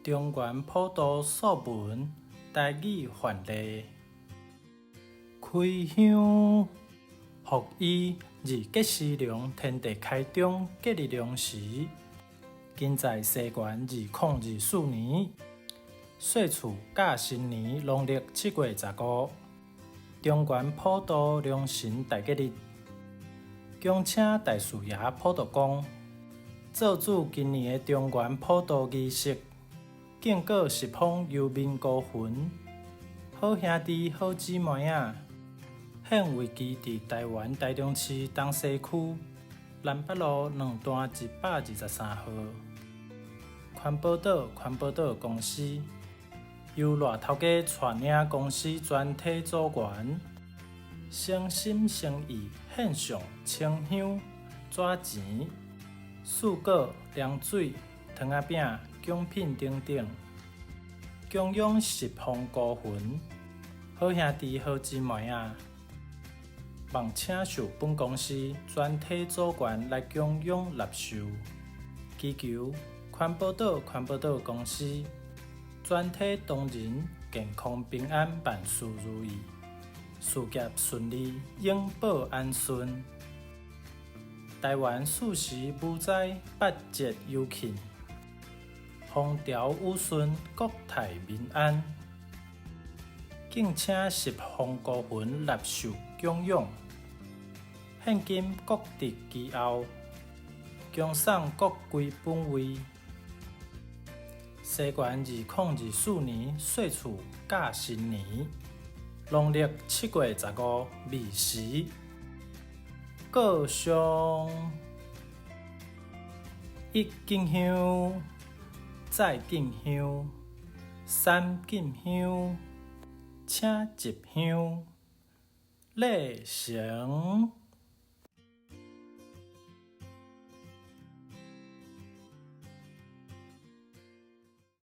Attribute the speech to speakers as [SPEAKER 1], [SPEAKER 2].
[SPEAKER 1] 中元普渡素文台語範例。開香，伏依自吉時龍天地開中吉日良時，今在西元2024年，歲次甲新年農曆7月15，中元普渡龍神大吉日，恭請大士爺普渡公做主今年的中元普渡儀式，敬告十方幽冥孤魂，好兄弟好姊妹仔，現位居佇台灣台中市東勢區南北路2段123號，環保島環保島公司由賴頭家帶領公司全體組員，誠心誠意獻上清香、紙錢、水果、涼水、糖仔餅、獎品等等，供養十方孤魂、好兄弟好姊妹仔，望請受本公司全體組員來供養納受，祈求環保島環保島公司全體同仁健康平安，萬事如意，事業順利，永保安順。台灣四時無災，八節有慶，風調雨順，國泰民安。敬請十方孤魂納受供養，現今國德其後，恭送各歸本位。西元2024年歲次甲新年，農曆7月15未時，告上一敬香，再敬香，三敬香，請入香，禮成。